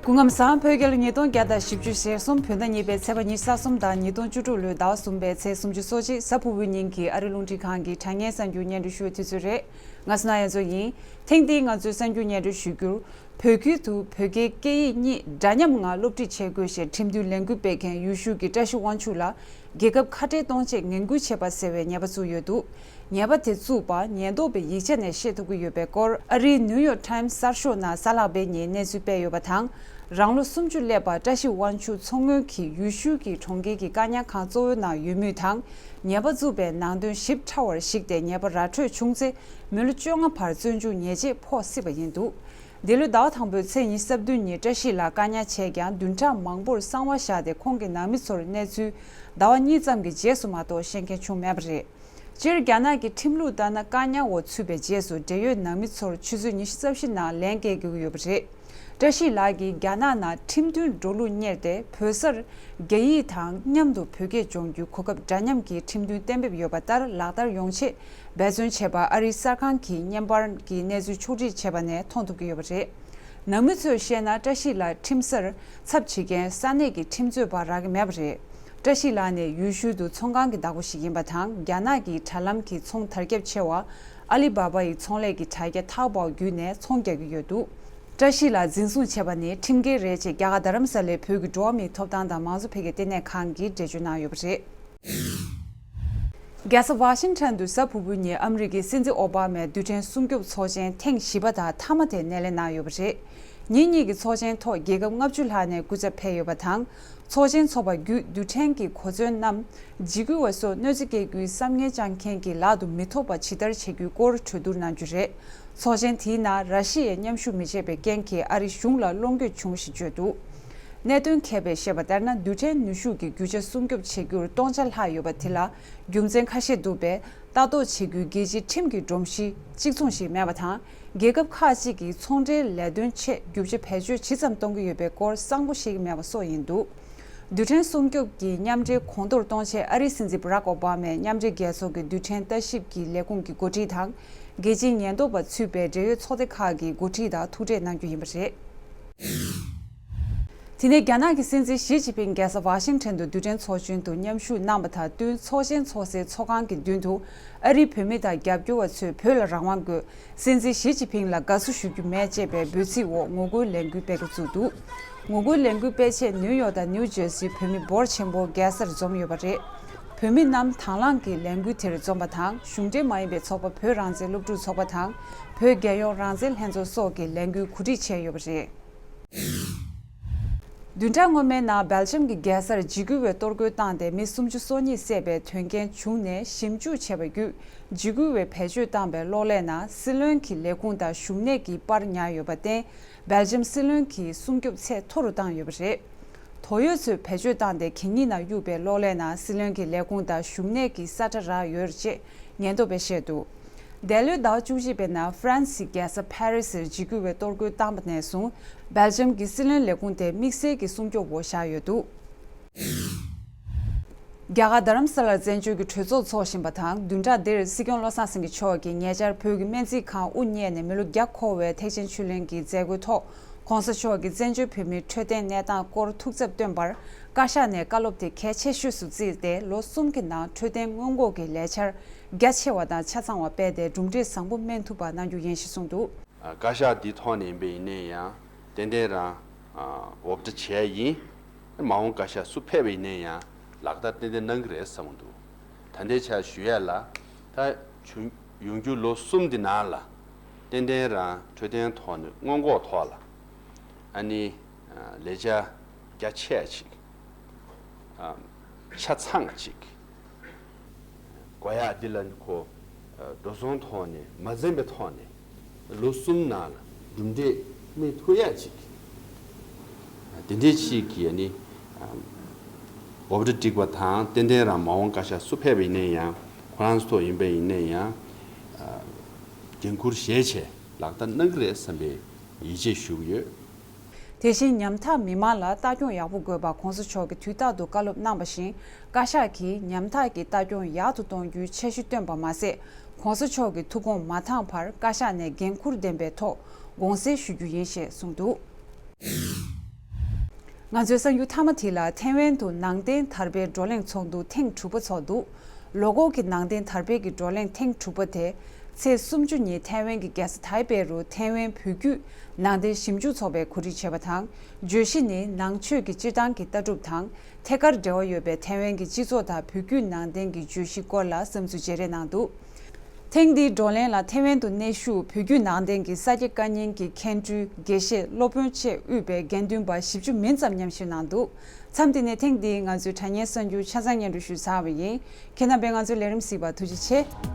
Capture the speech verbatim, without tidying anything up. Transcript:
སྐུ་ཁམས་བཟང་། བོད་རྒྱལ་ལོ་ཉིས་སྟོང་བརྒྱ་དང་བཞི་བཅུ་ཞེ་གསུམ་བོད་ཟླ་གཉིས་པའི་ཚེས་པ་ཉི་ཤུ་རྩ་གསུམ་དང་ཉིས་སྟོང་བཅུ་དྲུག་ལོའི་ཟླ་བ་གསུམ་པའི་ཚེས་སུམ་ཅུ་སོ་གཅིག་གཟའ་ཕུར་བུའི་ཉིན་གྱི་ཨ་རིའི་རླུང་འཕྲིན་ཁང་གི་དྲ་བརྙན་གསར་འགྱུར་སྙན་སྒྲོན་ཞུ་བའི་དུས་ཚོད་རེད། ང་སུ་ན་ཡ་མཚོ་ཡིན། ཐེངས་འདིའི་ང་ཚོའི་གསར་འགྱུར་སྙན་སྒྲོན་ཞུ་རྒྱུར། བོད་ཁུལ་དུ་བོད་སྐད་སྐད་ཡིག་གཉིས་འདྲ་མཉམ་ངང་སློབ་ཁྲིད་བྱེད་དགོས་ཞེས་ཁྲིམས་མཐུན་ལས་འགུལ་སྤེལ་མཁན་ཡུལ་ཤུལ་གྱི་བཀྲ་ཤིས་དབང་ཕྱུག་ལགས་རྒྱལ་ཁབ་ཁ་བྲལ་གཏོང་ཆེད་ངན་སྐུལ་བྱས་པ་ཟེར་བའི་ཉེས་པ་བཙུགས་ཡོད་འདུག་ཉེས་པ་དེ་བཙུགས་པ་ཉེན་རྟོག་པའི་ཡིག་ཆ་ནས་ཤེས་ཐུབ་ཀྱི་ཡོད་པའི་སྐོར་ཨ་རིའི་ནིའུ་ཡོག་ཊའིམ་གསར་ཤོག་ནང་གཟའ་ལྷག་པའི་ཉིན་གནས་ཚུལ་སྤེལ་ཡོད་པ་དང་། རང་ལོ་སུམ་ཅུ་སླེབས་པ་བཀྲ་ཤིས་དབང་ཕྱུག་མཚོ་སྔོན་གྱི་ཡུལ་ཤུལ་གྱི་གྲོང་ཁྱེར་གྱི་བཀག་ཉར་ཁང་གཙོ་བོའི་ནང་ཡོད་མུས་དང་། ཉེས་པ་བཙུགས་པའི་ནང་དོན་ཞིབ་ཕྲ་བར་གཞིགས་ཏེ་ཉེས་པ་ར་འཕྲོད་བྱུང་ཚེ་མི་ལོ་བཅོ་ལྔ་བར་བཙོན་འཇུག་ཉེས་ཆད་ཕོག་སྲིད་པ་ཡིན་འདུག་འདི་ལོའི་ཟླ་བ་དང་པོའི་ཚེས་ཉི་ཤུ་རྩ་བདུན་ཉིན་བཀྲ་ཤིས་ལགས་བཀག་ཉར་བྱས་ཀྱང་བདུན་ཕྲག་མང་པོར་གསང་བ་བཞག་སྟེ་ཁོང་གི་ནང་མི་ཚོར་གནས་ཚུལ་ཟླ་བ་གཉིས་ཙམ་གྱི་རྗེས་སུ་མ་གཏོགས་ཤེས་མཁན་བྱུང་མེད་པ་རེད། སྤྱིར་རྒྱ་ནག་གི་ཁྲིམས་ལུགས་ལྟར་ན་བཀག་ཉར་འོག་ཚུད་པའི་རྗེས་སུ་འབྲེལ་ཡོད་ནང་མི་ཚོར་ཆུ་ཚོད་ཉི་ཤུ་རྩ་བཞི་ནང་ལན་སྐྱེལ་དགོས་ཀྱི་ཡོད་པ་རེད། བཀྲ་ཤིས་ལགས་ཀྱིས་རྒྱ་ནག་ནང་ཁྲིམས་མཐུན་འགྲོ་ལུགས་གཉེར་ཏེ་བོད་སར་རྒྱ་ཡིག་དང་མཉམ་དུ་བོད་སྐད་སྦྱོང་རྒྱུའི་གོ་སྐབས་འདྲ་མཉམ་གྱི་ཁྲིམས་མཐུན་གཏན་འབེབས་ཡོད་པ་ལྟར་ལག་བསྟར་ཡོང་ཆེད་འབད་བརྩོན་བྱས་པ་ཨ་རིའི་གསར་ཁང་གིས་བརྙན་པར་གྱི་གནས་ཚུལ་ཕྱོགས་སྒྲིག་བྱས་པ་ནས་མཐོང་ཐུབ་ཀྱི་ཡོད་པ་རེད། ནང་མི་ཚོས་བཤད་ན་བཀྲ་ཤིས་ལགས་ཁྲིམས་སར་ཚབ་བྱེད་མཁན་ས་གནས་ཀྱི་ཁྲིམས་རྩོད་པ་རག་གི་མེད་པ་རེད། བཀྲ་ཤིས་ལགས་ནི་ཡུལ་ཤུལ་དུ་ཚོང་ཁང་གི་བདག་པོ་ཞིག་ཡིན་པ་དང་རྒྱ་ནག་གི་དྲ་ལམ་གྱི་ཚོང་དར་ཁྱབ་ཆེ་བ་ཨ་ལི་བྷ་བྷ་ཡི་ཚོང་ལས་ཀྱི་དྲ་རྒྱ་ཐའོ་པའོ་བརྒྱུད་ནས་ཚོང་རྒྱག་གི་ཡོད་འདུག་བཀྲ་ཤིས་ལགས་འཛིན་བཟུང་བྱས་པ་ནི་ཁྲིམས་འགལ་རེད་ཅེས་རྒྱ་གར་རྡ་རམ་ས་ལའི་བོད་ཀྱི་འགྲོ་བ་མིའི་ཐོབ་ཐང་དང་མང་གཙོ་འཕེལ་རྒྱས་ལྟེ་གནས་ཁང་གིས་འགྲེལ་བརྗོད་གནང་ཡོད་པ་རེད། རྒྱལ་ས་ཝ་ཤིང་ཊོན་དུ་གཟའ་ཕུར་བུའི་ཉིན་ཨ་མི་རི་ཀའི་སྲིད་འཛིན་ཨོ་བྷ་མས་རྡུལ་ཕྲན་སྲུང་སྐྱོབ་ཚོགས་ཆེན་ཐེངས་བཞི་པ་དང་མཐའ་མ་དེ་སྣེ་ལེན་གནང་ཡོད་པ་རེད། ཉིན་གཉིས་ཀྱི་ཚོགས་ཆེན་ཐོག་རྒྱལ་ཁབ་ལྔ་བཅུ་ལྷག་ནས་སྐུ་ཚབ་ཕེབས་ཡོད་པ་དང་། ཚོགས་ཆེན་ཚོགས་པ་བརྒྱུད་རྡུལ་ཕྲན་གྱི་གོ་མཚོན་རྣམས་འཇིགས་སྐུལ་བ་སོགས་གནོད་འཚེ་སྐྱེལ་རྒྱུའི་བསམ་ངན་བཅངས་མཁན་གྱི་ལག་ཏུ་མི་ཐོབ་པ་ཇི་ལྟར་བྱེད་རྒྱུའི་སྐོར་གྲོས་བསྡུར་གནང་རྒྱུ་རེད། ཚོགས་ཆེན་དེའི་ནང་ར་ཤི་ཡས་མཉམ་ཞུགས་མི་བྱེད་པའི་རྐྱེན་གྱིས་ཨ་རི་གཞུང་ལ་བློ་འགྱོད་བྱུང་ཞེས་བརྗོད་འདུག་གནད་དོན་མཁས་པས་བཤད་པ་ལྟར་ན་རྡུལ་ཕྲན་ནུས་ཤུགས་ཀྱི་རྒྱུ་ཆ་སྲུང་སྐྱོབ་བྱེད་རྒྱུར་སྟོང་ཆ་ལྷག་ཡོད་པ་དེ་ལ་རྒྱུ་མཚན་ཁ་ཤས་འདུག་པས། ལྟ་རྟོག་བྱེད་རྒྱུའི་རྒྱལ་སྤྱིའི་ཁྲིམས་ཀྱི་སྒྲོམ་གཞི་གཅིག་མཚུངས་ཤིག་མེད་པ་དང་། རྒྱལ་ཁབ་ཁག་ཅིག་གིས་ཚོང་འབྲེལ་ལས་དོན་ཆེད་རྒྱུ་ཆ་བེད་སྤྱོད་ཇི་ཙམ་གཏོང་གི་ཡོད་པའི་སྐོར་གསལ་པོ་ཤེས་ཀྱི་མེད་པ་སོགས་ཡིན་འདུག་རྡུལ་ཕྲན་སྲུང་སྐྱོབ་ཀྱི་མཉམ་འབྲེལ་གོང་མཐོར་གཏོང་ཆེད་ཨ་རིའི་སྲིད་འཛིན་བྷ་རག་ཨོ་བྷ་མས་མཉམ་འབྲེལ་རྒྱལ་ཚོགས་ཀྱི་རྡུལ་ཕྲན་ལྟ་ཞིབ་ཀྱི་ལས་ཁུངས་ཀྱི་འགོ་ཁྲིད་དང་། རྒྱལ་སྤྱིའི་ཉེན་རྟོག་པ་ཚུད་པའི་འབྲེལ་ཡོད་ཚོགས་སྡེ་ཁག་གི་འགོ་ཁྲིད་དང་ཐུག་འཕྲད་གནང་རྒྱུ་ཡིན་པ་རེད། དེ་ནས་རྒྱ་ནག་གི་སྲིད་འཛིན་ཞི་ཅིན་ཕིང་རྒྱལ་ས་ཝ་ཤིང་ཊོན་དུ་རྡུལ་ཕྲན་ཚོགས་ཆུང་དུ་མཉམ་ཞུགས་གནང་བ་དང་བསྟུན་ཚོགས་ཆེན་ཚོགས་སའི་ཚོགས་ཁང་གི་མདུན་དུ་ཨ་རིའི་བོད་མི་དང་རྒྱབ་སྐྱོར་བ་ཚོས་བོད་ལ་རང་དབང་དགོས། སྲིད་འཛིན་ཞི་ཅིན་ཕིང་ལ་དགའ་བསུ་ཞུ་རྒྱུ་མེད་ཅེས་པའི་འབོད་ཚིག་འོག་ངོ་རྒོལ་ལས་འགུལ་སྤེལ་འགོ་བཙུགས་འདུག་ངོ་རྒོལ་ལས་འགུལ་སྤེལ་ཆེད་ནིའུ་ཡོག་དང་ནིའུ་ཇར་སིའི་བོད་མི་འབོར་ཆེན་པོ་རྒྱལ་སར་འཛོམས་ཡོད་པ་རེད། བོད་མི་རྣམས་དང་བླངས་ཀྱིས་ལས་འགུལ་དེར་འཛོམས་པ་དང་གཞུང་འབྲེལ་མ་ཡིན་པའི་ཚོགས་པ་བོད་རང་བཙན་སློབ་ཕྲུག་ཚོགས་པ་དང་བོད་རྒྱལ་ཡོངས་རང་བཙན་ལྷན་ཚོགས་སོགས་ཀྱིས་ལས་འགུལ་གོ་སྒྲིག་བྱས་ཡོད་པ་རེད། བདུན་ཕྲག་སྔོན་མའི་ནང་སྦེལ་ཇམ་གྱི་རྒྱལ་སར་འཇིགས་སྐུལ་བས་གཏོར་རྒོལ་བཏང་སྟེ་མི་སུམ་ཅུ་སོ་གཉིས་བསད་པའི་དོན་རྐྱེན་བྱུང་ནས་ཞིབ་འཇུག་བྱས་པ་བརྒྱུད་འཇིགས་སྐུལ་བས་བེད་སྤྱོད་བཏང་པའི་གློག་ཀླད་ནང་སྲིད་བློན་གྱི་ལས་ཁུངས་དང་བཞུགས་གནས་ཀྱི་པར་ཉར་ཡོད་པར་བརྟེན་སྦེལ་ཇམ་སྲིད་བློན་གྱི་སྲུང་སྐྱོབ་ཚད་མཐོ་རུ་བཏང་ཡོད་པ་རེད། དོགས་ཡོད་ཚོས་བེད་སྤྱོད་བཏང་སྟེ་གད་སྙིགས་ནང་གཡུགས་པའི་གློག་ཀླད་ནང་སྲིད་བློན་གྱི་ལས་ཁུངས་དང་བཞུགས་གནས་ཀྱི་ས་ཁྲ་རག་ཡོད་ཅེས་ཉེན་རྟོག་པས་བཤད་འདུག་འདས་ལོའི་ཟླ་བ་བཅུ་གཅིག་པའི་ནང་ཧྥ་རན་སིའི་རྒྱལ་ས་ཕ་རི་སིར་འཇིགས་སྐུལ་བས་གཏོར་རྒོལ་བཏང་པ་ནས་བཟུང་སྦེལ་ཇམ་གྱི་སྲིད་བློན་ལས་ཁུངས་དེ་དམིགས་བསལ་གྱི་སྲུང་སྐྱོབ་འོག་བཞག་ཡོད་འདུག་རྒྱ་གར་རྡ་རམ་ས་ལར་བཙན་བྱོལ་གྱི་གྲོས་ཚོགས་འཚོགས་བཞིན་པ་དང་བདུན་ཕྲག་འདིར་སྲིད་སྐྱོང་བློ་བཟང་སེང་གེ་མཆོག་གིས་ཉེ་ཆར་བོད་ཀྱི་སྨན་རྩིས་ཁང་དབུ་བརྙེས་ནས་མི་ལོ་བརྒྱ་འཁོར་བའི་ཐེག་ཆེན་ཆོས་གླིང་གི་མཛད་སྒོའི་ཐོག་༧གོང་ས་མཆོག་གིས་བཙན་བྱོལ་བོད་མིའི་འཕྲོད་བསྟེན་གནས་སྟངས་སྐོར་ཐུགས་འཚབ་བཏོན་པར་བཀའ་ཤག་ནས་བཀའ་སློབ་དེ་གལ་ཆེ་ཤོས་སུ་བརྩིས་ཏེ་ལོ་གསུམ་གྱི་ནང་འཕྲོད་བསྟེན་སྔོན་འགོག་གི་ལས་འཆར་རྒྱ་ཆེ་བ་དང་ཆ་ཚང་བ་སྤེལ་ཏེ་གྲུབ་འབྲས་བཟང་པོ་སྨིན་ཐུབ་པ་གནང་རྒྱུ་ཡིན་ཞེས་གསུངས་འདུག་བཀའ་ཤག་འདིའི་ཐོག་ནས་ཡིན་པ་ཡིན་ནའི་ཡང་ཏན་ཏན་རང་འོབ་སྒྲ་བྱས་ཡིན། མ་འོངས་བཀའ་ཤག་སུ་ཕེབས་པ་ཡིན་ནའི་ཡང་ལག་བསྟར་ཏན་ཏན་གནང་གི་རེད་བསམ་གྱི་འདུག་ད་ལྟའི་ཆར་ཞུ་ཡས་ལ་ད་ཡོང་རྒྱུ་ལོ་གསུམ་འདི་ནང་ལ་ཏན་ཏན་རང་འཕྲོད་བསྟེན་ཐོག་ནས་སྔོན་འགོག་ཐོག་ལ་ཨ་ནི་ལས་འཆར་རྒྱ་ཆེ་ཅིག་ཆ་ཚང་ཅིག་དགོས་ཡག་འདི་ལ་ཁོ་འགྲོ་སོང་ཐོག་ནས་མ་འཛེམས་པའི་ཐོག་ནས་ལོ་གསུམ་ནང་ལ་གྲུབ་འབྲས་སྨིན་ཐུབ་ཡག་ཅིག་དེ་འདྲའི་ཅིག་གིས་ནི་འོབ་སྒྲ་བསྒྲིགས་པ་དང་ཏན་ཏན་རང་མ་འོངས་བཀའ་ཤག་སུ་ཕེབས་པ་ཡིན་ནའི་ཡང་ཁོ་རང་ཚོ་ཡིན་པ་ཡིན་ནའི་ཡང་འགན་འཁུར་བཞེས་བྱས་ལག་བསྟར་གནང་གི་རེད་བསམ་པའི་ཡིད་ཆེས་ཞུ་གི་ཡོད། དེ་བཞིན་ཉམ་ཐག་མི་མང་ལ་ལྟ་སྐྱོང་ཡག་པོ་དགོས་པ་༧གོང་ས་མཆོག་གིས་དུས་རྟག་ཏུ་བཀའ་སློབ་གནང་བ་བཞིན་བཀའ་ཤག་གིས་ཉམ་ཐག་གི་ལྟ་སྐྱོང་ཡག་ཏུ་གཏོང་རྒྱུའི་འཆར་གཞི་བཏོན་པ་མ་ཟད་༧གོང་ས་མཆོག་གི་ཐུགས་དགོངས་མ་འདང་བར་བཀའ་ཤག་ནས་འགན་འཁུར་ལྡན་པའི་ཐོག་དགོངས་སེལ་ཞུ་རྒྱུ་ཡིན་ཞེས་གསུངས་འདུག་ང་ཚོའི་གསར་འགྱུར་མཐའ་མ་དེ་ལ། ཐའེ་ཝན་དུ་ནང་བསྟན་དར་སྤེལ་བགྲོ་གླེང་ཚོགས་འདུ་ཐེངས་དྲུག་པ་འཚོགས་འདུག་ལོ་འཁོར་གྱི་ནང་བསྟན་དར་སྤེལ་གྱི་བགྲོ་གླེང་ཐེངས་དྲུག་པ་དེ་ཚེས་སུམ་ཅུ་ཉིན་ཐའེ་ཝན་གྱི་རྒྱལ་ས་ཐའེ་པེ་རུ་ཐའེ་ཝན་བོད་བརྒྱུད་ནང་བསྟན་ཞིབ་འཇུག་ཚོགས་པས་གོ་སྒྲིག་བྱས་པ་དང་། བརྗོད་གཞི་ནི་ནང་ཆོས་ཀྱི་སྤྱིར་བཏང་གི་ལྟ་གྲུབ་དང་ཐད་ཀར་འབྲེལ་བ་ཡོད་པའི་ཐའེ་ཝན་གྱི་སྤྱི་ཚོགས་དང་བོད་བརྒྱུད་ནང་བསྟན་གྱི་བརྗོད་གཞི་སྐོར་ལ་བསམ་ཚུལ་བརྗེ་རེས་གནང་འདུག་ཐེངས་འདིའི་བགྲོ་གླེང་ལ་ཐའེ་ཝན་དུ་གནས་བཞུགས་བོད་བརྒྱུད་ནང་བསྟན་གྱི་ས་སྐྱ་བཀའ་རྙིང་གི་མཁན་སྤྲུལ་དགེ་བཤེས་སློབ་དཔོན་བཅས་དབུས་པའི་དགེ་འདུན་པ་བཞི་བཅུ་མིན་ཙམ་མཉམ་ཞུགས་གནང་འདུག་མཚམས་འདི་ནས་ཐེངས་འདིའི་ང་ཚོའི་དྲ་བརྙན་གསར་འགྱུར་ཆ་ཚང་སྙན་སྒྲོན་ཞུས་ཚར་བ་ཡིན། ཁྱེད་རྣམ་པས་ང་ཚོའི་ལས་རིམ་གཟིགས་པར་ཐུགས་རྗེ་ཆེ།